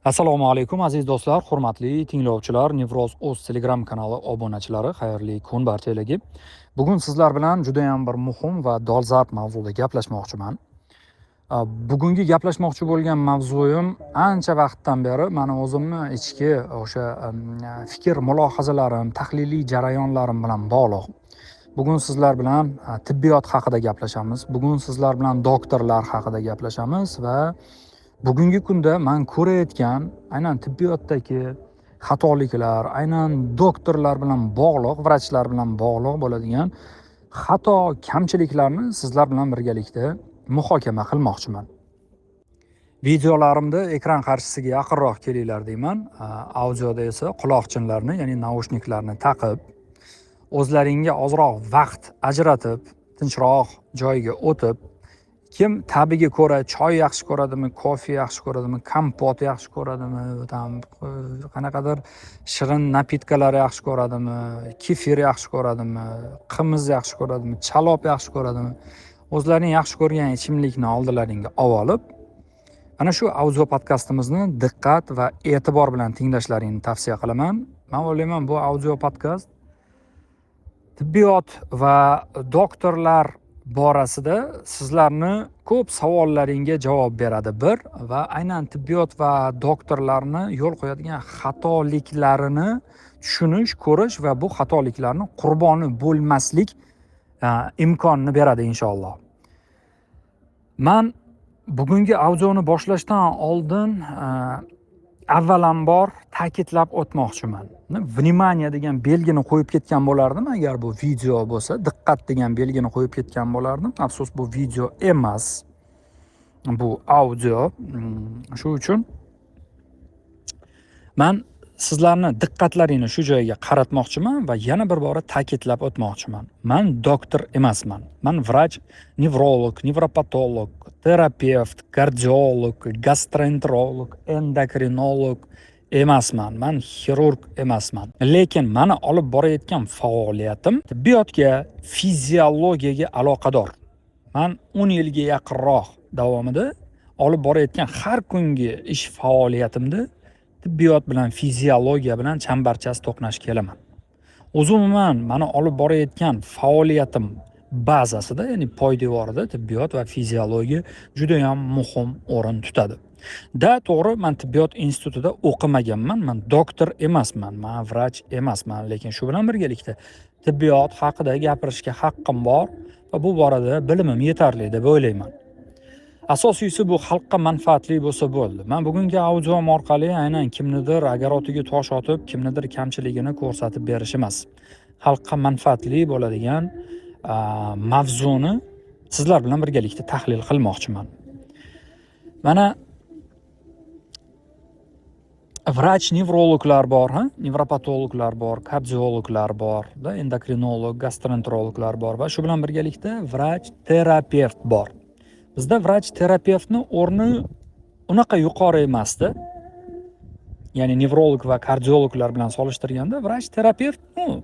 Assalomu alaykum, aziz do'stlar, hurmatli tinglovchilar, Nevroz O'z Telegram kanali obunachilari, xayrli kun barchalarga. Bugun sizlar bilan juda ham bir muhim va dolzarb mavzuda gaplashmoqchiman. Bugungi gaplashmoqchi bo'lgan mavzuyim ancha vaqtdan beri mani o'zimni ichki o'sha fikr mulohazalarim, tahliliy jarayonlarim bilan bog'liq. Bugun sizlar bilan tibbiyot haqida gaplashamiz. Bugun sizlar bilan doktorlar haqida gaplashamiz va bugungi kunda man ko'rayotgan aynan tibbiyotdagi xatoliklar, aynan doktorlar bilan bog'liq, vrachlar bilan bog'liq bo'ladigan xato, kamchiliklarni sizlar bilan birgalikda muhokama qilmoqchiman. Videolarimda ekran qarshisiga yaqinroq kelinglar deyman. Audioda esa quloqchinlarni, ya'ni naushniklarni taqib, o'zlaringga ozroq vaqt ajratib, tinchroq joyga o'tib, kim ta'biga ko'ra choy yaxshi ko'radimi, kofe yaxshi ko'radimi, kompot yaxshi ko'radimi, там qanaqadir shirin напитка lar yaxshi ko'radimi, kefir yaxshi ko'radimi, qimiz yaxshi ko'radimi, chalob yaxshi ko'radimi, o'zlaring yaxshi ko'rgan ichimlikni oldilaringga olib, ana shu audio podkastimizni diqqat va e'tibor bilan tinglashlaringni tavsiya qilaman. Man o'ylayman, bu audio podkast tibbiyot va doktorlar borasida sizlarni ko'p savollaringga javob beradi, bir va aynan tibbiyot va doktorlarni yo'l qo'yadigan xatoliklarini tushunish, ko'rish va bu xatoliklarni qurboni bo'lmaslik imkonini beradi, inshaalloh. Man bugungi audioni boshlashdan oldin avvalambor ta'kidlab o'tmoqchiman. Внимание degan belgini qo'yib ketgan bo'lardim, agar bu video bo'lsa, diqqat degan belgini qo'yib ketgan bo'lardim. Afsus, bu video emas, bu audio. Shu uchun man sizlarni diqqatlaringni shu joyga qaratmoqchiman va yana bir bora ta'kidlab o'tmoqchiman. Man doktor emasman. Man vrach, nevrolog, nevropatolog, terapevt, kardiolog, gastroenterolog, endokrinolog emasman. Man xirurg emasman. Lekin mani olib borayotgan faoliyatim tibbiyotga, fiziologiyaga aloqador. Man 10 yilga yaqinroq davomida olib borayotgan har kungi ish faoliyatimda tibbiyot bilan, fiziologiya bilan chambarchas to'qnash kelaman. O'zi umuman mani olib borayotgan faoliyatim bazasida, ya'ni poydevorida tibbiyot va fiziologiya judayam muhim o'rin tutadi. Da, to'g'ri, man tibbiyot institutida o'qimaganman, man doktor emasman, man vrach emasman, lekin shu bilan birgalikda tibbiyot haqida gapirishga haqqim bor va bu borada bilimim yetarli deb o'ylayman. Asosiysi, bu xalqqa manfaatli bo'lsa bo'ldi. Man bugungi audioim orqali aynan kimnidir огород iga tosh otib, kimnidir kamchiligini ko'rsatib berish emas. Xalqqa manfaatli bo'ladigan mavzuni sizlar bilan birgalikda tahlil qilmoqchiman. Mana, vrach nevrologlar bor, ha, nevropatologlar bor, kardiologlar bor, da, endokrinolog, gastroenterologlar bor va shu bilan birgalikda vrach terapevt bor. Bizda vrach terapevtni o'rni unaqa yuqori emasdi. Ya'ni nevrolog va kardiologlar bilan solishtirganda vrach terapevt, ну,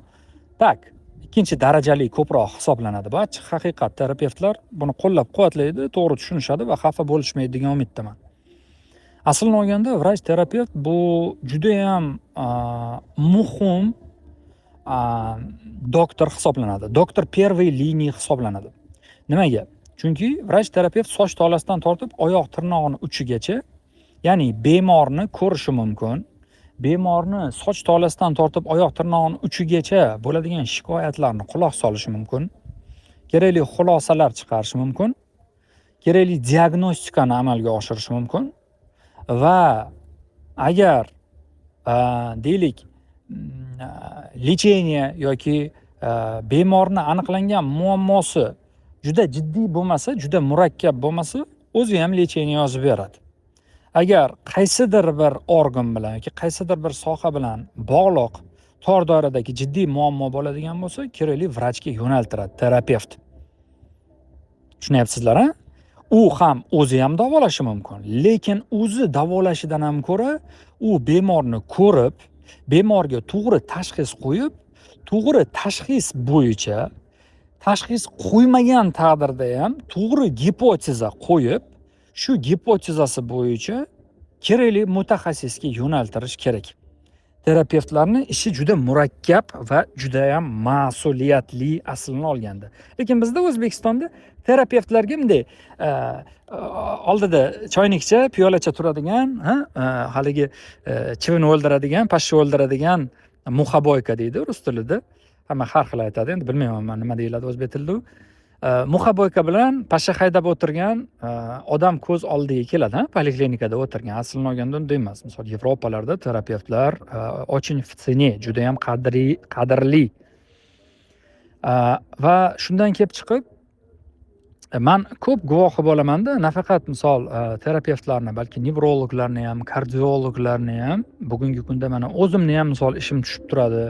так, ikkinchi darajali ko'proq hisoblanadi. Bu achchiq haqiqat. Terapevtlar buni qo'llab-quvvatlaydi, to'g'ri tushunishadi va xafa bo'lishmaydi degan umiddaman. Aslini olganda, vrach terapevt bu judayam muhim doktor hisoblanadi. Doktor первой линии hisoblanadi. Nimaga? Chunki vrach terapevt soch tolasidan tortib oyoq tirnog'ini uchigacha, ya'ni bemorni ko'rishi mumkin. Bemorni soch tolasidan tortib oyoq tirnog'ini uchigacha bo'ladigan shikoyatlarni quloq solishi mumkin. Kerakli xulosalar chiqarishi mumkin. Kerakli diagnostikani amalga oshirishi mumkin va agar deylik, лечение yoki bemorni aniqlangan muammosi juda jiddiy bo'lmasa, juda murakkab bo'lmasa, o'zi ham лечение yozib beradi. Agar qaysidir bir organ bilan yoki qaysidir bir soha bilan bog'liq tor doiradagi jiddiy muammo bo'ladigan bo'lsa, kerakli vrachga yo'naltiradi terapevt. Tushunyapsizlar, a? U ham o'zi ham davolashi mumkin, lekin o'zi davolashidan ham ko'ra u bemorni ko'rib, bemorga to'g'ri tashxis qo'yib, to'g'ri tashxis bo'yicha, tashxis qo'ymagan taqdirda ham to'g'ri gipoteza qo'yib, shu gipotezasi bo'yicha Kerakli mutaxassisga yo'naltirish kerak. Terapevtlarni ishi juda murakkab va judayam mas'uliyatli aslini olganda. Lekin bizda, O'zbekistonda terapevtlarga bunday oldida choynikcha, piyolacha turadigan, ha, haligi chivin o'ldiradigan, pashsha o'ldiradigan, мухобойка deydi rus tilida. Hamma har xil aytadi, endi bilmayman man nima deyiladi o'zbek tilida u. Мухобойка bilan pashsha haydab o'tirgan odam ko'z oldiga keladi, ha, poliklinikada o'tirgan. Aslini olganda unday emas. Misol, Yevropalarda terapevtlar очень в цене, judayam qadri qadrli. Va shundan kelib chiqib, man ko'p guvohi bo'lamanda, nafaqat misol terapevtlarni, balki nevrologlarni ham, kardiologlarni ham. Bugungi kunda mana o'zimni ham misol ishim tushib turadi,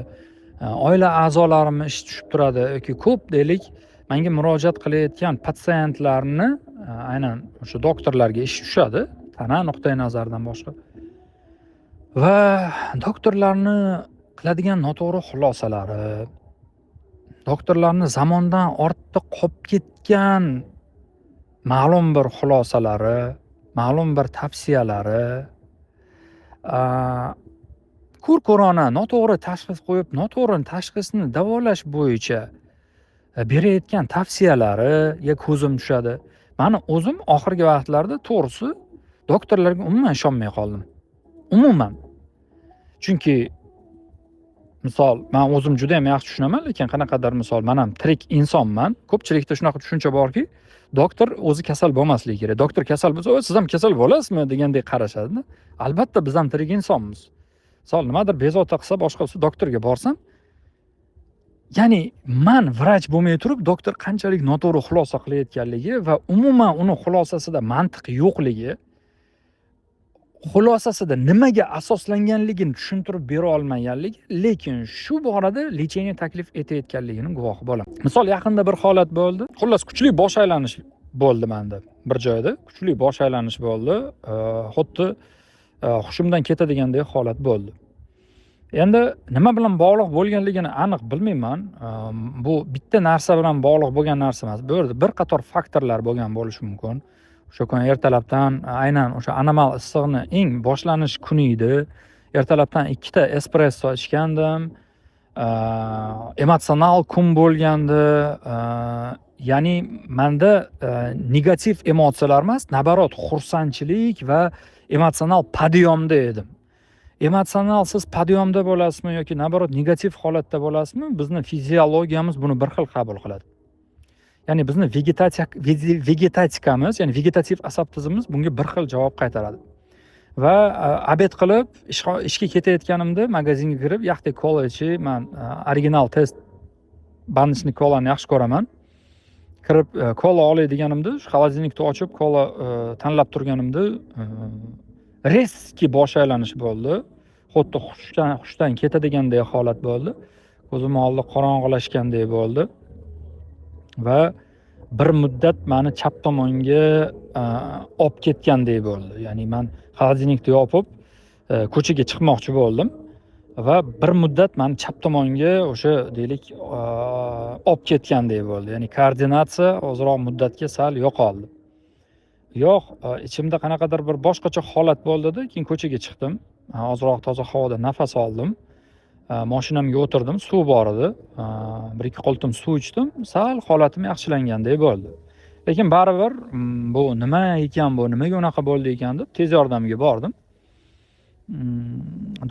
oila a'zolarimni ishi tushib turadi yoki ko'p, deylik, manga murojaat qilayotgan patsientlarni aynan o'sha doktorlarga ishi tushadi, tana nuqtai nazaridan boshqa. Va doktorlarni qiladigan noto'g'ri xulosalari, doktorlarni zamondan ortda qolib ketgan ma'lum bir xulosalari, ma'lum bir tavsiyalari, ko'r ko'rona noto'g'ri tashxis qo'yib, noto'g'ri tashxisni davolash bo'yicha berayotgan tavsiyalariga ko'zim tushadi. Mani o'zim oxirgi vaqtlarda, to'g'risi, doktorlarga umuman ishonmay qoldim. Umuman. Chunki misol, man o'zim judayam yaxshi tushunaman, lekin qanaqadir misol, man ham tirik insonman. Ko'pchilikda shunaqa tushuncha borki, doktor o'zi kasal bo'lmasligi kerak. Doktor kasal bo'lsa, "O, siz ham kasal bo'lasizmi?" degandek qarashadi. Albatta, biz ham tirik insonmiz. Misol, nimadir bezovta qilsa, boshqa bo'lsa, doktorga borsam, ya'ni man vrach bo'lmay turib, doktor qanchalik noto'g'ri xulosa qilayotganligi va umuman uni xulosasida mantiq yo'qligi, xulosasida nimaga asoslanganligini tushuntirib bera olmaganligi, lekin shu borada лечение taklif etayotganligini guvohi bo'laman. Misol, yaqinda bir holat bo'ldi. Xullas, kuchli bosh aylanish bo'ldi manda bir joyda. Kuchli bosh aylanish bo'ldi. Xuddi hushimdan ketadigandek holat bo'ldi. Endi nima bilan bog'liq bo'lganligini aniq bilmayman. Bu bitta narsa bilan bog'liq bo'lgan narsa emas. Bu yerda bir qator faktorlar bo'lgan bo'lishi mumkin. O'sha kuni ertalabdan, aynan o'sha anomal issiqni eng boshlanish kuni edi. Ertalabdan ikkita espresso ichgandim. Emotsional kun bo'lgandi. Ya'ni manda negativ emotsiyalar emas, наоборот, xursandchilik va emotsional подъём da edim. Emotsional siz подъём da bo'lasizmi yoki наоборот negativ holatda bo'lasizmi, bizni fiziologiyamiz buni bir xil qabul qiladi. Ya'ni bizni vegetatikamiz, ya'ni vegetativ asab tizimimiz bunga bir xil javob qaytaradi. Va обед qilib ishga ketayotganimda magazinga kirib, yaxta kola ichib, man original test баночный kolani yaxshi ko'raman. Kirib kola olay deganimda, shu холодильник ni ochib kola tanlab turganimda резкий bosh aylanish bo'ldi. Xuddi hushdan ketadigandek holat bo'ldi. Ko'zim oldi qorong'ilashgandek bo'ldi. Va bir muddat mani chap tomonga olib ketgandek bo'ldi. Ya'ni man холодильник ni yopib, ko'chaga chiqmoqchi bo'ldim va bir muddat mani chap tomonga o'sha, deylik, olib ketgandek bo'ldi. Ya'ni koordinatsiya ozroq muddatga sal yo'qoldi. Yo'q, ichimda qanaqadir bir boshqacha holat bo'ldida, keyin ko'chaga chiqdim. Ozroq toza havoda nafas oldim. Moshinamga o'tirdim, suv bor edi. Bir ikki qultum suv ichdim, sal holatim yaxshilangandek bo'ldi. Lekin baribir bu nima ekan, bu nimaga unaqa bo'ldi ekan deb tez yordamga bordim.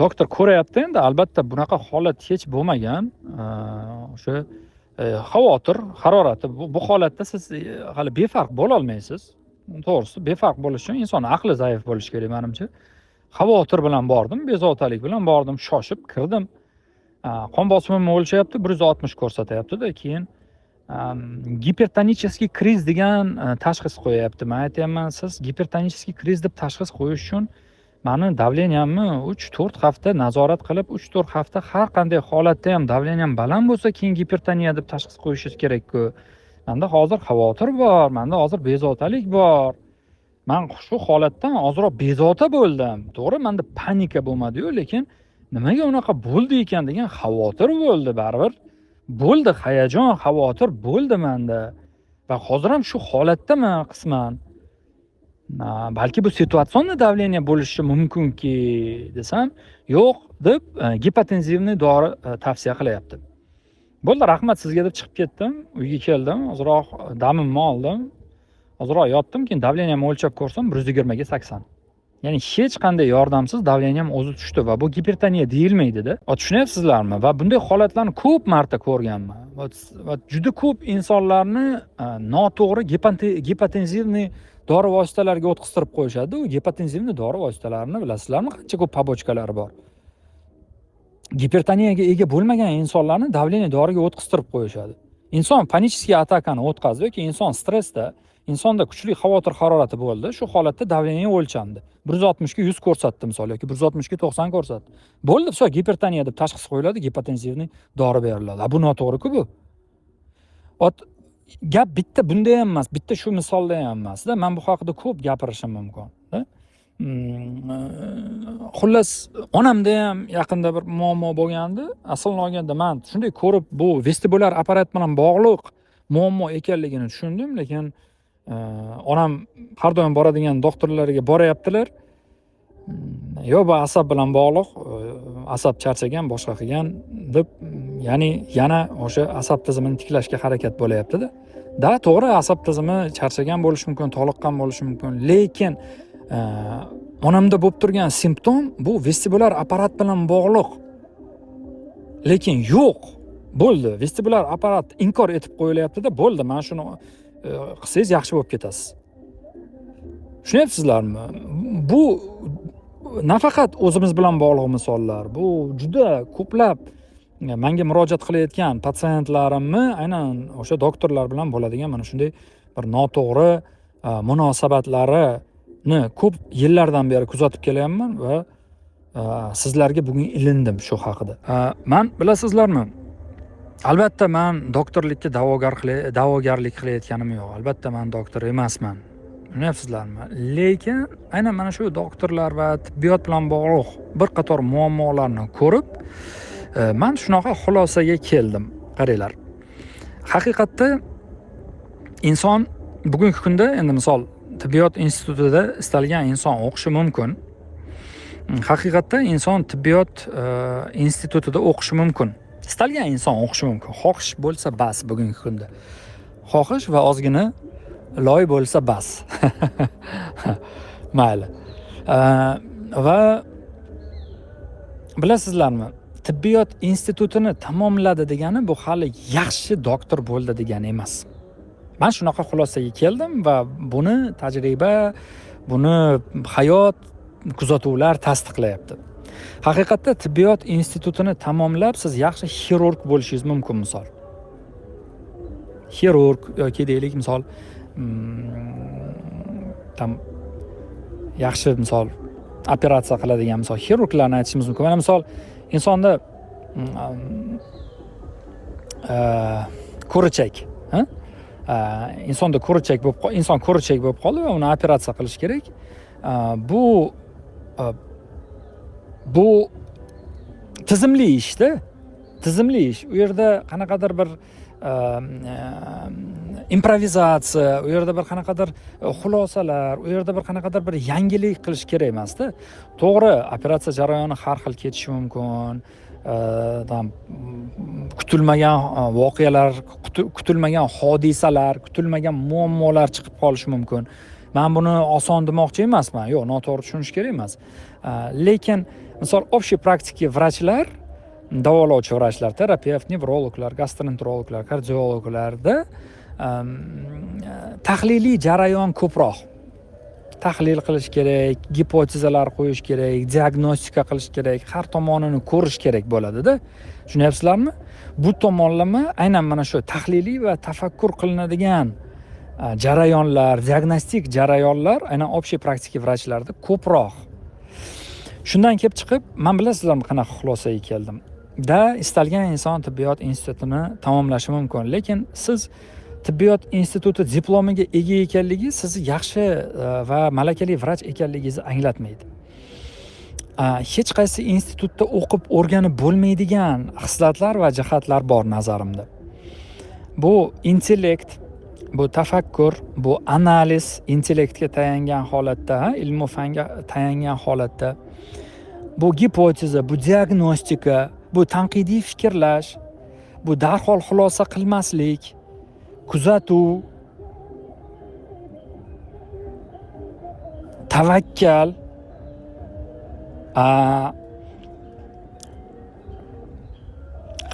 Doktor ko'ryapti endi, albatta bunaqa holat hech bo'lmagan. O'sha xavotir harorati, bu holatda siz hali befarq bo'lolmaysiz. To'g'risi, befarq bo'lish uchun inson aqli zaif bo'lishi kerak manimcha. Xavotir bilan bordim, bezovtalik bilan bordim, shoshib kirdim. Qon bosimimni o'lchayapti, 160 ko'rsatyapti-da, keyin гипертонический криз degan tashxis qo'yapti. Man aytyapman, siz гипертонический криз deb tashxis qo'yish uchun mani давления mni 3-4 hafta nazorat qilib, 3-4 hafta har qanday holatda ham давления m baland bo'lsa, keyin gipertoniya deb tashxis qo'yishingiz kerak-ku. Manda hozir xavotir bor, manda hozir bezovtalik bor. Man shu holatdan ozroq bezovta bo'ldim. To'g'ri, manda паника bo'lmadi-yu, lekin nimaga unaqa bo'ldi ekan degan xavotir bo'ldi baribir. Bo'ldi, hayajon, xavotir bo'ldi manda. Va hozir ham shu holatdaman qisman. Balki bu ситуационный давление bo'lishi mumkinki desam, yo'q deb гипотензивный dori tavsiya qilyapti. Bo'ldi, rahmat sizga deb chiqib ketdim. Uyga keldim, ozroq damimni oldim, ozroq yotdim. Keyin давление mni o'lchab ko'rsam, 120ga 80. Ya'ni hech qanday yordamsiz давление m o'zi tushdi va bu gipertoniya deyilmaydida. Tushunyapsizlarmi? Va bunday holatlarni ko'p marta ko'rganman va juda ko'p insonlarni noto'g'ri гипотензивный dori vositalariga o'tqiztirib qo'yishadi. U гипотензивный dori vositalarini bilasizlarmi, qancha ko'p побочка lari bor? Gipertoniyaga ega bo'lmagan insonlarni давление doriga o'tqiztirib qo'yishadi. Inson панический atakani o'tkazdi yoki inson stressda, insonda kuchli xavotir harorati bo'ldi. Shu holatda давление o'lchandi, 160ga 100 ko'rsatdi misol yoki 160ga 90 ko'rsatdi. Bo'ldi, все, gipertoniya deb tashxis qo'yiladi, гипотензивный dori beriladi. A bu noto'g'riku. Bu вот gap bitta bunda ham emas, bitta shu misolda ham emasda. Man bu haqida ko'p gapirishim mumkin. Xullas, onamda ham yaqinda bir muammo bo'lgandi. Aslini olganda, man shunday ko'rib, bu vestibulyar apparat bilan bog'liq muammo ekanligini tushundim, lekin onam har doim boradigan doktorlariga boryaptilar. Yo'q, bu asab bilan bog'liq, asab charchagan, boshqa qilgan deb, ya'ni yana o'sha asab tizimini tiklashga harakat bo'layaptida. Да, to'g'ri, asab tizimi charchagan bo'lishi mumkin, toliqqan bo'lishi mumkin, lekin onamda bo'lib turgan simptom bu vestibulyar apparat bilan bog'liq. Lekin yo'q, bo'ldi, vestibulyar apparat inkor etib qo'yilyaptida. Bo'ldi, mana shuni qilsangiz, yaxshi bo'lib ketasiz. Tushunyapsizlarmi? Bu nafaqat o'zimiz bilan bog'liq misollar, bu juda ko'plab manga murojaat qilayotgan patsientlarimni aynan o'sha doktorlar bilan bo'ladigan mana shunday bir noto'g'ri munosabatlarini ko'p yillardan beri kuzatib kelyapman va sizlarga bugun ilindim shu haqida. Man, bilasizlarmi, albatta man doktorlikka da'vogarlik qilayotganim yo'q. Albatta man doktor emasman, tushunyapsizlarmi? Lekin aynan mana shu doktorlar va tibbiyot bilan bog'liq bir qator muammolarni ko'rib, man shunaqa xulosaga keldim. Qaranglar, haqiqatda inson bugungi kunda endi misol tibbiyot institutida istalgan inson o'qishi mumkin. Haqiqatda inson tibbiyot institutida o'qishi mumkin, istalgan inson o'qishi mumkin. Xohish bo'lsa bas. Bugungi kunda xohish va ozgina loy bo'lsa bas. Mayli. Va bilasizlarmi, tibbiyot institutini tamomladi degani bu hali yaxshi doktor bo'ldi degani emas. Man shunaqa xulosaga keldim va buni tajriba, buni hayot, kuzatuvlar tasdiqlayapti. Haqiqatda tibbiyot institutini tamomlab, siz yaxshi xirurg bo'lishingiz mumkin misol, xirurg yoki deylik misol там yaxshi misol operatsiya qiladigan misol xirurglarni aytishimiz mumkin. Mana misol insonda ko'richak, ha? Insonda ko'richak bo'lib, inson ko'richak bo'lib qoldi va uni operatsiya qilish kerak. Bu tizimli ishda, tizimli ish. U yerda qanaqadir bir improvizatsiya, u yerda bir qanaqadir xulosalar, u yerda bir qanaqadir bir yangilik qilish kerak emasda. To'g'ri, operatsiya jarayoni har xil ketishi mumkin, там kutilmagan voqealar, kutilmagan hodisalar, kutilmagan muammolar chiqib qolishi mumkin. Man buni oson demoqchi emasman, yo'q, noto'g'ri tushunish kerak emas. Lekin misol общий практика vrachlar, davolovchi vrachlar, terapevt, nevrologlar, gastroenterologlar, kardiologlarda tahliliy jarayon ko'proq. Tahlil qilish kerak, gipotezalar qo'yish kerak, diagnostika qilish kerak, har tomonini ko'rish kerak bo'ladida. Tushunyapsizlarmi? Bu tomonlama aynan mana shu tahliliy va tafakkur qilinadigan jarayonlar, diagnostik jarayonlar aynan общий практика vrachlarda ko'proq. Shundan kelib chiqib, man, bilasizlarmi, qanaqa xulosaga keldim? Да, istalgan inson tibbiyot institutini tamomlashi mumkin, lekin siz tibbiyot instituti diplomiga ega ekanligi sizni yaxshi va malakali vrach ekanligingizni anglatmaydi. Hech qaysi institutda o'qib o'rganib bo'lmaydigan xislatlar va jihatlar bor nazarimda. Bu intellekt. Bu tafakkur, bu analiz, intellektga tayangan holatda, ilmu fanga tayangan holatda. Bu gipoteza, bu diagnostika, bu tanqidiy fikrlash, bu darhol xulosa qilmaslik, kuzatuv, tavakkal,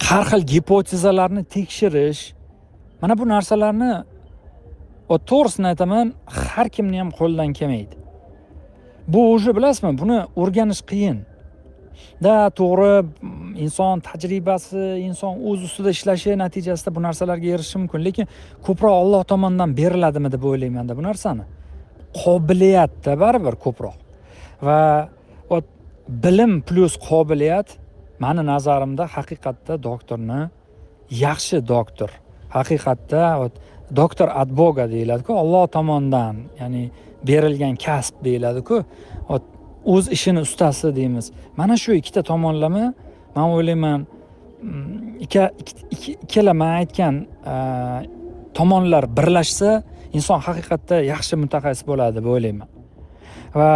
har xil gipotezalarni tekshirish. Mana bu narsalarni to'g'risini aytaman, har kimni ham qo'lidan kelmaydi. Bu уже bilasizmi, buni o'rganish qiyin. Da to'g'ri, inson tajribasi, inson o'z ustida ishlashi natijasida bu narsalarga erishishi mumkin, lekin ko'proq Alloh tomonidan beriladimi deb o'ylayman-da bu narsani. Qobiliyatda baribir ko'proq. Va bilim plus qobiliyat mani nazarimda haqiqatda doktorni, yaxshi doktor, haqiqatda doktor от Бога deyiladi-ku, Alloh tomonidan, ya'ni berilgan kasb deyiladi-ku. O'z ishini ustasi deymiz. Mana shu ikkita tomonlama, men o'ylayman, ikkala men aytgan tomonlar birlashsa, inson haqiqatda yaxshi mutaxassis bo'ladi deb o'ylayman. Va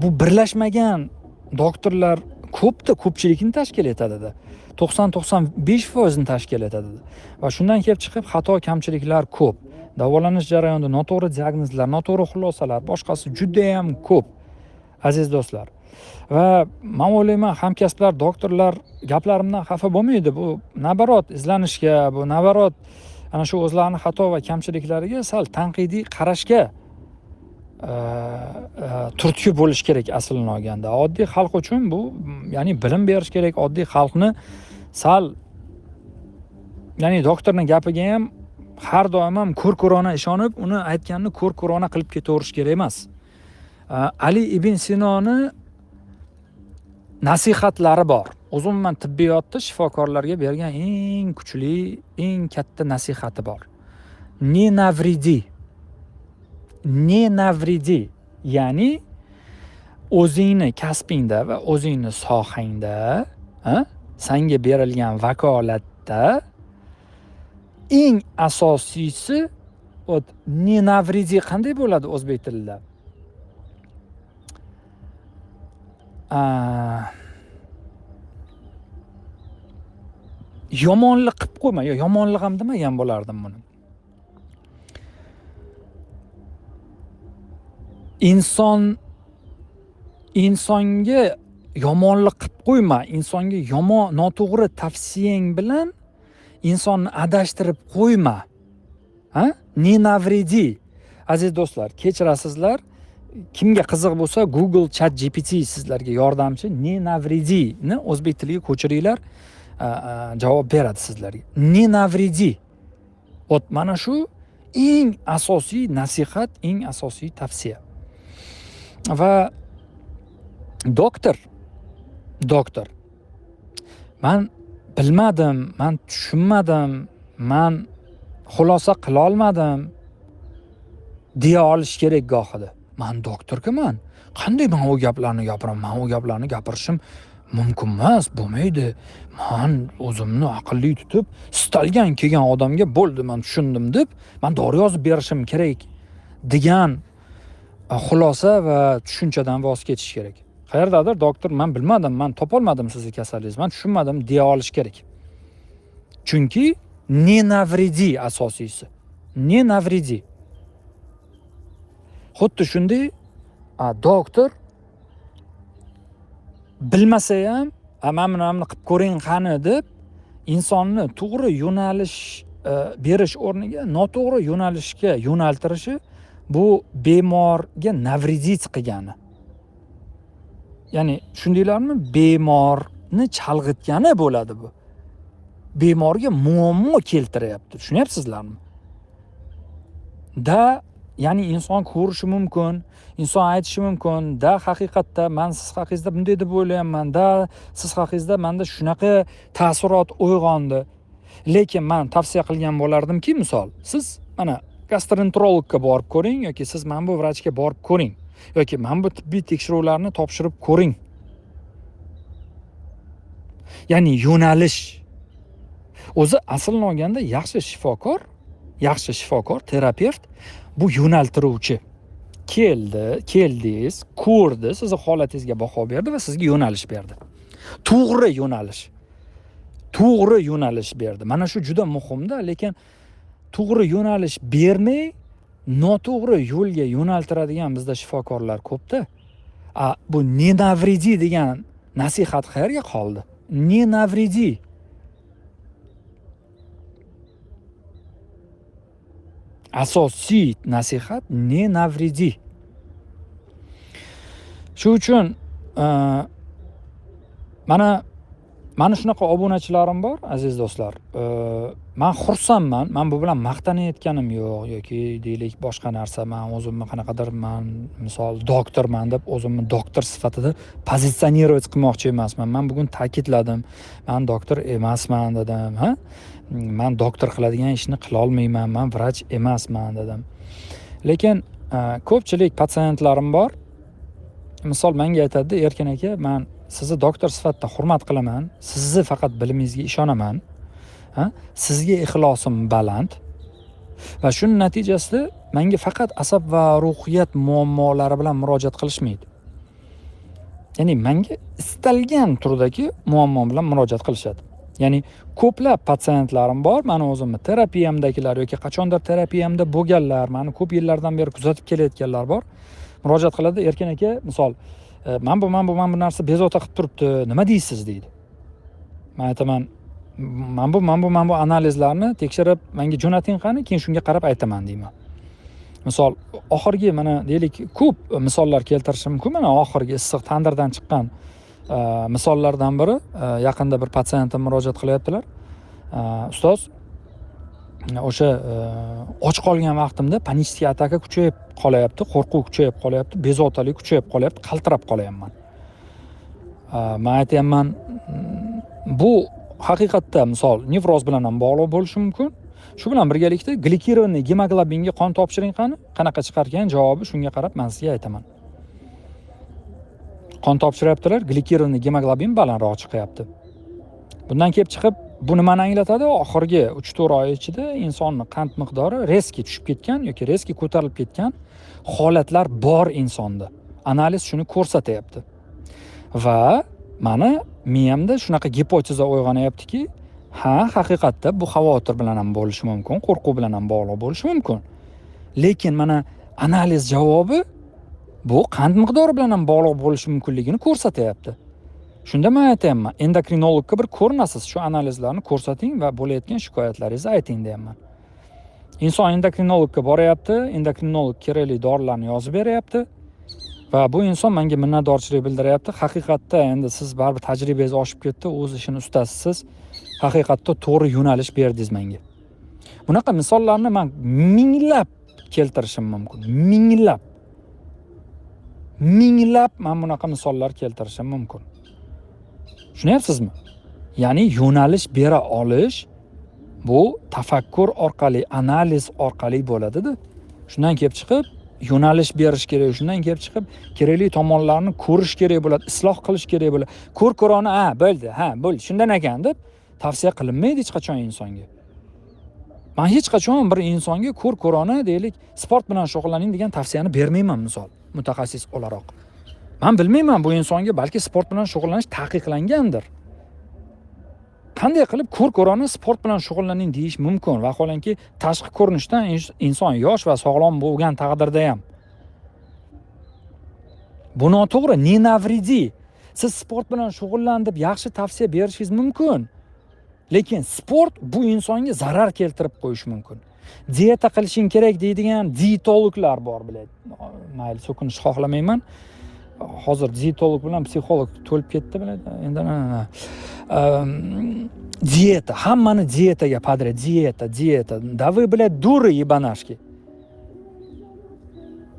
bu birlashmagan doktorlar ko'pda ko'pchilikni tashkil etadi-da. 90-95% tashkil etadi. Va shundan kelib chiqib xato kamchiliklar ko'p. Davolanish jarayonida noto'g'ri diagnozlar, noto'g'ri xulosalar, boshqasi juda ham ko'p, aziz do'stlar. Va men o'ylayman, hamkasblar, doktorlar gaplarimdan xafa bo'lmaydi. Bu nabarot izlanishga, bu nabarot ana shu o'zlarining xato va kamchiliklariga sal tanqidiy qarashga turtki bo'lish kerak aslini olganda. Oddiy xalq uchun bu, ya'ni bilim berish kerak, oddiy xalqni sal, ya'ni doktorning gapiga ham har doim ham ko'r-ko'rona ishonib, uni aytganini ko'r-ko'rona qilib ketaverish kerak emas. Ali ibn Sinoni nasihatlari bor. O'zi umuman tibbiyotda shifokorlarga bergan eng kuchli, eng katta nasihati bor. Ne navridi. Ne navridi, ya'ni o'zingni kasbingda va o'zingni sohangda, sanga berilgan vakolatda eng asosiysi ne navridi qanday bo'ladi o'zbek tilida? Yomonlik qilib qo'yma, yo yomonlik ham demagan bo'lardim buni. Insonga yomonlik qilib qo'yma, insonga yomon, noto'g'ri tavsiyang bilan insonni adashtirib qo'yma. Ha? Ne navridi. Aziz do'stlar, kechirasizlar. Kimga qiziq bo'lsa, Google Chat GPT sizlarga yordamchi. Ne navridi ni o'zbek tiliga ko'chiringlar, javob beradi sizlarga. Ne navridi. Mana shu eng asosiy nasihat, eng asosiy tavsiya. Va doktor, man bilmadim, man tushunmadim, man xulosa qila olmadim deya olish kerak gohida. Man doktorman, qanday man u gaplarni gapiraman, man u gaplarni gapirishim mumkin emas, bo'lmaydi. Man o'zimni aqlli tutib, istalgan kelgan odamga bo'ldi, man tushundim deb, man dori yozib berishim kerak degan xulosa va tushunchadan voz kechish kerak. Qayerdadir doktor, man bilmadim, man topolmadim sizni kasalingizni, man tushunmadim deya olish kerak. Chunki ne navridi asosiysi. Ne navridi. Xuddi shunday doktor bilmasa ham, mana buni qilib ko'ring qani deb insonni to'g'ri yo'nalish berish o'rniga noto'g'ri yo'nalishga yo'naltirishi bu bemorga navridit qilgani. Ya'ni tushundinglarmi? Bemorni chalg'itgani bo'ladi bu. Bemorga muammo keltiryapti. Tushunyapsizlarmi? Da, ya'ni inson ko'rishi mumkin, inson aytishi mumkin, da haqiqatda men siz haqingizda bunday deb o'ylayapman, da siz haqingizda menda shunaqa taassurot uyg'ondi. Lekin men tavsiya qilgan bo'lardimki, misol, siz mana gastroenterologga borib ko'ring yoki siz mana bu vrachga borib ko'ring yoki mana bu tibbiy tekshiruvlarni topshirib ko'ring. Ya'ni yo'nalish. O'zi aslini olganda yaxshi shifokor Yaxshi shifokor, terapevt bu yo'naltiruvchi. Keldi, keldingiz, ko'rdi, sizni holatingizga baho berdi va sizga yo'nalish berdi. To'g'ri yo'nalish. To'g'ri yo'nalish berdi. Mana shu juda muhimda, lekin to'g'ri yo'nalish bermay noto'g'ri yo'lga yo'naltiradigan bizda shifokorlar ko'pda. Bu не навреди degan nasihat qayerga qoldi? Не навреди. Asosiy nasihat не навреди. Shu uchun mana shunaqa obunachilarim bor, aziz do'stlar. Men xursandman, men bu bilan maqtanayotganim yo'q yoki deylik boshqa narsa, men o'zimni qanaqadir men misol doktorman deb o'zimni doktor sifatida pozitsionировать qilmoqchi emasman. Men bugun ta'kidladim, men doktor emasman dedim, ha? Men doktor qiladigan ishni qila olmayman, men vrach emasman dedim. Lekin ko'pchilik patsientlarim bor. Misol menga aytadi, Erkin aka, men sizni doktor sifatida hurmat qilaman, sizni faqat bilimingizga ishonaman, ha? Sizga ixlosim baland va shuning natijasida menga faqat asab va ruhiyat muammolari bilan murojaat qilishmaydi. Ya'ni menga istalgan turdagi muammo bilan murojaat qilishadi. Ya'ni ko'plab patsientlarim bor, meni o'zimni terapiyamdagilar yoki qachondir terapiyamda bo'lganlar, meni ko'p yillardan beri kuzatib kelayotganlar bor. Murojaat qiladi, Erkin aka, misol, men bu narsa bezovta qilib turibdi, nima deysiz deydi. Men aytaman, men bu analizlarni tekshirib menga jo'nating qani, keyin shunga qarab aytaman deyman. Misol, oxirgi mana deylik ko'p misollar keltirishim mumkin. Mana oxirgi issiq tandirdan chiqqan misollardan biri, yaqinda bir patsientim murojaat qilyaptilar. Ustoz, o'sha och qolgan vaqtimda panический ataka kuchayib qolyapti, qo'rquv kuchayib qolyapti, bezovtalik kuchayib qolyapti, qaltirab qolyapman. Men aytyapman, bu haqiqatda misol nevroz bilan ham bog'liq bo'lishi mumkin. Shu bilan birgalikda glikirованный gemoglobinga qon topshiring qani, qanaqa chiqarkan javobi, shunga qarab men sizga aytaman. Qon topshiryaptilar, glikirованный gemoglobin balandroq chiqyapti. Bundan kelib chiqib bu nimani anglatadi? Oxirgi 3-4 oy ichida insonning qand miqdori reski tushib ketgan yoki reski ko'tarilib ketgan holatlar bor insonda. Analiz shuni ko'rsatyapti. Va mani miyamda shunaqa gipoteza uyg'onyaptiki, ha, haqiqatda bu xavotir bilan ham bo'lishi mumkin, qo'rquv bilan ham bog'liq bo'lishi mumkin. Lekin mana analiz javobi bu qand miqdori bilan ham bog'liq bo'lishi mumkinligini ko'rsatyapti. Shunda men aytyapman, endokrinologga bir ko'rinasiz, shu analizlarni ko'rsating va bo'layotgan shikoyatlaringizni ayting deyapman. Inson endokrinologga boryapti, endokrinolog kerakli dorilarni yozib beryapti va bu inson menga minnatdorchilik bildiryapti. Haqiqatda endi siz baribir tajribangiz oshib ketdi, o'z ishini ustasisiz. Haqiqatda to'g'ri yo'nalish berdingiz menga. Bunaqa misollarni men minglab keltirishim mumkin. Minglab. Minglab men bunaqa misollar keltirishim mumkin. Tushunyapsizmi? Ya'ni yo'nalish bera olish bu tafakkur orqali, analiz orqali bo'ladi-da. Shundan kelib chiqib yo'nalish berish kerak, shundan kelib chiqib kerakli tomonlarni ko'rish kerak bo'ladi, isloh qilish kerak bo'ladi. Ko'r-ko'rona, ha, bo'ldi, ha, bo'ldi, shundan ekan deb tavsiya qilinmaydi hech qachon insonga. Men hech qachon bir insonga ko'r-ko'rona deylik, sport bilan shug'ullaning degan tavsiyani bermayman misol, mutaxassis o'laroq. Men bilmayman bu insonga balki sport bilan shug'ullanish taqiqlangandir. Qanday qilib ko'r-ko'rona sport bilan shug'ullaning deyish mumkin? Vaholanki tashqi ko'rinishdan inson yosh va sog'lom bo'lgan taqdirda ham. Bu noto'g'ri, не навреди. Siz sport bilan shug'ullan deb yaxshi tavsiya berishingiz mumkin. Lekin sport bu insonga zarar keltirib qo'yishi mumkin. Dieta qilishing kerak deydigan dietologlar bor, biladi. Mayli, so'kinishni xohlamayman. Hozir dietolog bilan psixolog to'lib ketdi, biladi. Endi dieta, hammani dietaga подряд, dieta, dieta. Да вы, блядь, дуры ебанашки.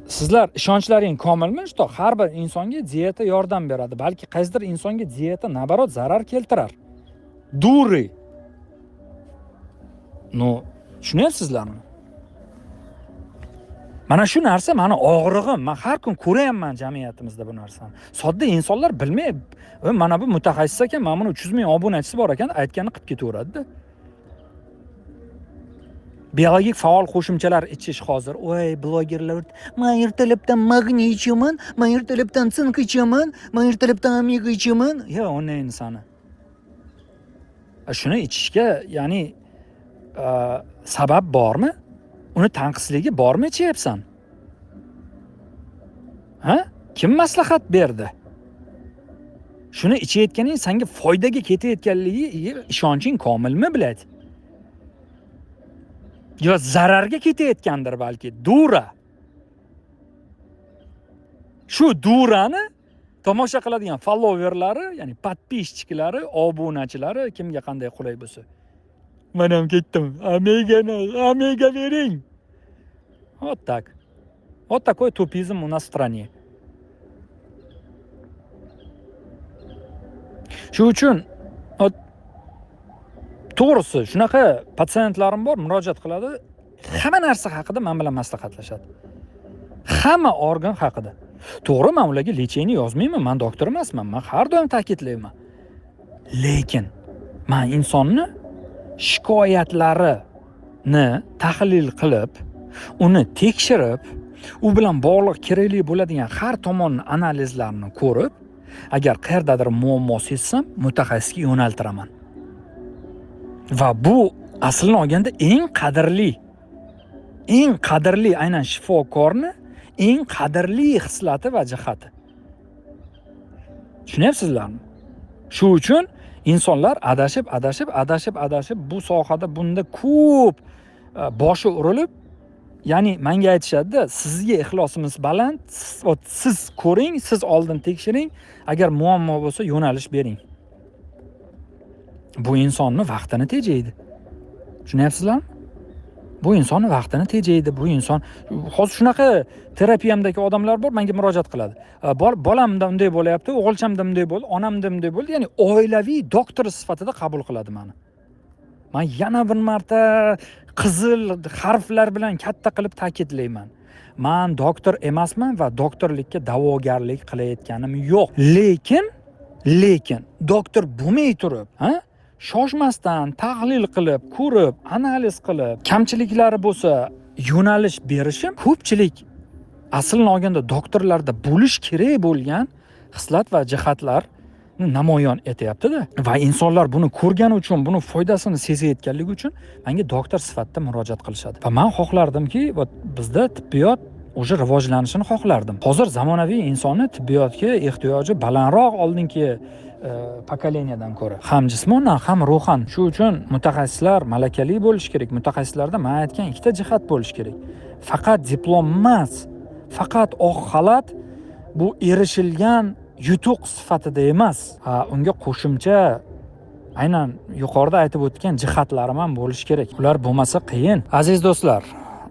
Sizlar ishonchlaring komilmi, что har bir insonga dieta yordam beradi, balki qaysidir insonga dieta naborot zarar keltirar. Дуры. Ну, tushunyapsizlarmi? Mana shu narsa meni og'rig'im. Men har kun ko'ryapman jamiyatimizda bu narsani. Sodda insonlar bilmay, mana bu mutaxassis ekan, mana buni 300 ming obunachisi bor ekan, aytganini qilib ketaveradi-da. Biologik faol qo'shimchalar ichish hozir, voy, blogerlar: "Man ertalabdan magniy ichaman, man ertalabdan sink ichaman, man ertalabdan omega ichaman." Yo, uni insani shuni ichishga, ya'ni sabab bormi? Uni tanqisligi bormi, ichyapsan? Ha, kim maslahat berdi? Shuni ichayotganing sanga foydaga ketayotganligiga ishonching komilmi, блядь? Yo zararga ketayotgandir balki, дура. Shu дура ni tomosha qiladigan followerlari, ya'ni подписчик lari, obunachilari, kimga qanday qulay bo'lsa: "Man ham ketdim, omegani, omega bering". Вот так, вот такой тупизм у нас в стране. Shu uchun, вот, to'g'risi, shunaqa patsientlarim bor, murojaat qiladi, hamma narsa haqida man bilan maslahatlashadi, hamma organ haqida. To'g'ri, man ularga лечение yozmayman, man doktor emasman, man har doim ta'kidlayman. Lekin man insonni shikoyatlarini tahlil qilib, uni tekshirib, u bilan bog'liq kerakli bo'ladigan har tomonni analizlarni ko'rib, agar qayerdadir muammo sezsam, mutaxassisga yo'naltiraman. Va bu aslini olganda eng qadrli aynan shifokorni eng qadrli xislati va jihati, tushunyapsizlarmi? Shu uchun insonlar adashib, adashib, adashib, adashib, bu sohada bunda ko'p boshi urilib, ya'ni manga aytishadida: "Sizga ixlosimiz baland, вот siz ko'ring, siz oldin tekshiring, agar muammo bo'lsa, yo'nalish bering". Bu insonni vaqtini tejaydi, tushunyapsizlarmi? Bu insonni vaqtini tejaydi. Bu inson hozir, shunaqa terapiyamdagi odamlar bor, menga murojaat qiladi: "Bolamda unday bo'lyapti, o'g'ilchamda bunday bo'ldi, onamda bunday bo'ldi". Ya'ni oilaviy doktor sifatida qabul qiladi mani. Man yana bir marta qizil harflar bilan katta qilib ta'kidlayman: man doktor emasman va doktorlikka da'vogarlik qilayotganim yo'q. Lekin doktor bo'lmay turib, ha, shoshmasdan tahlil qilib, ko'rib, analiz qilib, kamchiliklari bo'lsa, yo'nalish berishim ko'pchilik, aslini olganda, doktorlarda bo'lishi kerak bo'lgan xislat va jihatlarni namoyon etyaptida. Va insonlar buni ko'rgani uchun, buni foydasini sezayotganligi uchun menga doktor sifatida murojaat qilishadi. Va man xohlardimki, вот bizda tibbiyot уже rivojlanishini xohlardim. Hozir zamonaviy insonni tibbiyotga ehtiyoji balandroq oldingi поколения dan ko'ra, ham jismonan, ham ruhan. Shu uchun mutaxassislar malakali bo'lishi kerak. Mutaxassislarda man aytgan ikkita jihat bo'lishi kerak. Faqat diplom emas, faqat oq xalat bu erishilgan yutuq sifatida emas, unga qo'shimcha aynan yuqorida aytib o'tgan jihatlarim ham bo'lishi kerak. Ular bo'lmasa, qiyin. Aziz do'stlar,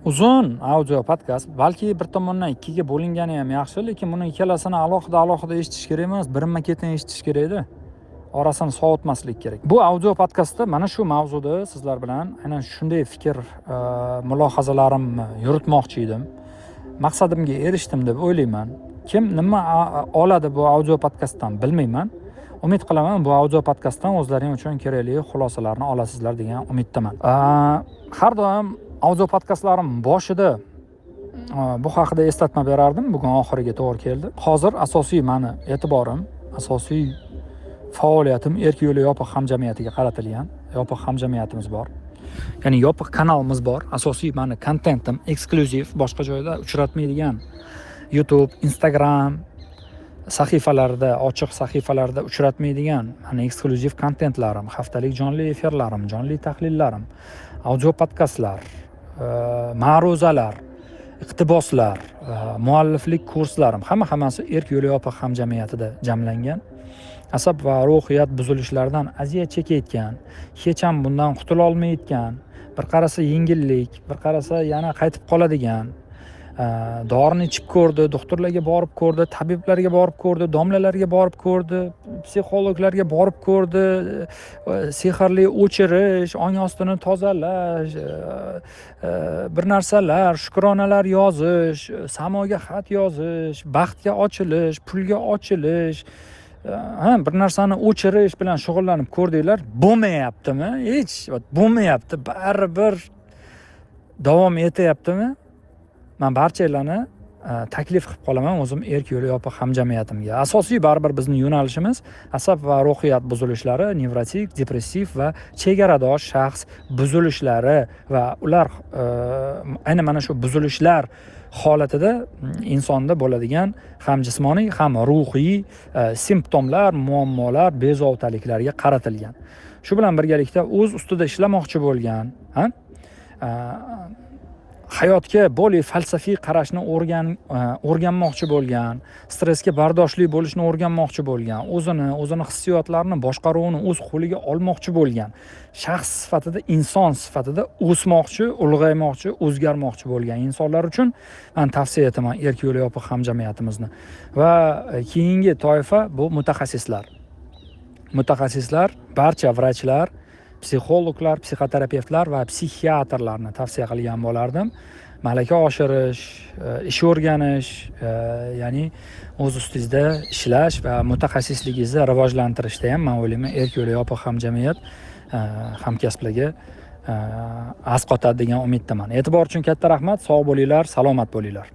uzun audio podkast, balki bir tomondan ikkiga bo'lingani ham yaxshi, lekin buni ikkalasini alohida alohida eshitish kerak emas, birma ketin eshitish kerakda, orasini sovutmaslik kerak. Bu audio podkastda mana shu mavzuda sizlar bilan aynan shunday fikr mulohazalarimni yuritmoqchi edim. Maqsadimga erishdim deb o'ylayman. Kim nima oladi bu audio podkastdan, bilmayman. Umid qilaman, bu audio podkastdan o'zlaring uchun kerakli xulosalarni olasizlar degan umiddaman. Har doim audio podkastlarim boshida bu haqida eslatma berardim, bugun oxiriga to'g'ri keldi. Hozir asosiy mani e'tiborim, asosiy faoliyatim Erk yo'li yopiq hamjamiyatiga qaratilgan. Yopiq hamjamiyatimiz bor, ya'ni yopiq kanalimiz bor. Asosiy mani kontentim eksklyuziv, boshqa joyda uchratmaydigan, YouTube, Instagram sahifalarida, ochiq sahifalarda uchratmaydigan mani eksklyuziv kontentlarim, haftalik jonli efirlarim, jonli tahlillarim, audio podkastlar, ma'ruzalar, iqtiboslar, mualliflik kurslarim, hamma hammasi Erk yo'li yopiq hamjamiyatida jamlangan. Asab va ruhiyat buzilishlaridan aziyat chekayotgan, hech ham bundan qutulolmayotgan, bir qarasa yengillik, bir qarasa yana qaytib qoladigan, dorini ichib ko'rdi, doktorlarga borib ko'rdi, tabiblarga borib ko'rdi, domlalarga borib ko'rdi, psixologlarga borib ko'rdi, sehrli o'chirish, ong ostini tozalash, bir narsalar, shukronalar yozish, samoga xat yozish, baxtga ochilish, pulga ochilish, ha, bir narsani o'chirish bilan shug'ullanib ko'rdinglar, bo'lmayaptimi? Hech bo'lmayapti, baribir. Davom etyaptimi? Man barchanglarni taklif qilib qolaman o'zim Erk yo'li yopiq hamjamiyatimga. Asosiy baribir bizni yo'nalishimiz asab va ruhiyat buzilishlari, nevrotik, depressiv va chegaradosh shaxs buzilishlari va ular aynan mana shu buzilishlar holatida insonda bo'ladigan ham jismoniy, ham ruhiy simptomlar, muammolar, bezovtaliklarga qaratilgan. Shu bilan birgalikda o'z ustida ishlamoqchi bo'lgan, ha, hayotga более falsafiy qarashni o'rganmoqchi bo'lgan, stressga bardoshli bo'lishni o'rganmoqchi bo'lgan, o'zini hissiyotlarini boshqaruvini o'z qo'liga olmoqchi bo'lgan, shaxs sifatida, inson sifatida o'smoqchi, ulg'aymoqchi, o'zgarmoqchi bo'lgan insonlar uchun man tavsiya etaman Erk yo'li yopiq hamjamiyatimizni. Va keyingi toifa bu mutaxassislar. Mutaxassislar, barcha vrachlar, psixologlar, psixoterapevtlar va psixiatrlarni tavsiya qilgan bo'lardim. Malaka oshirish, ish o'rganish, ya'ni o'z ustingizda ishlash va mutaxassisligingizni rivojlantirishda ham, man o'ylayman, Erk yo'li yopiq hamjamiyat hamkasblarga asqotadi degan umiddaman. E'tibor uchun katta rahmat. Sog' bo'linglar, salomat bo'linglar.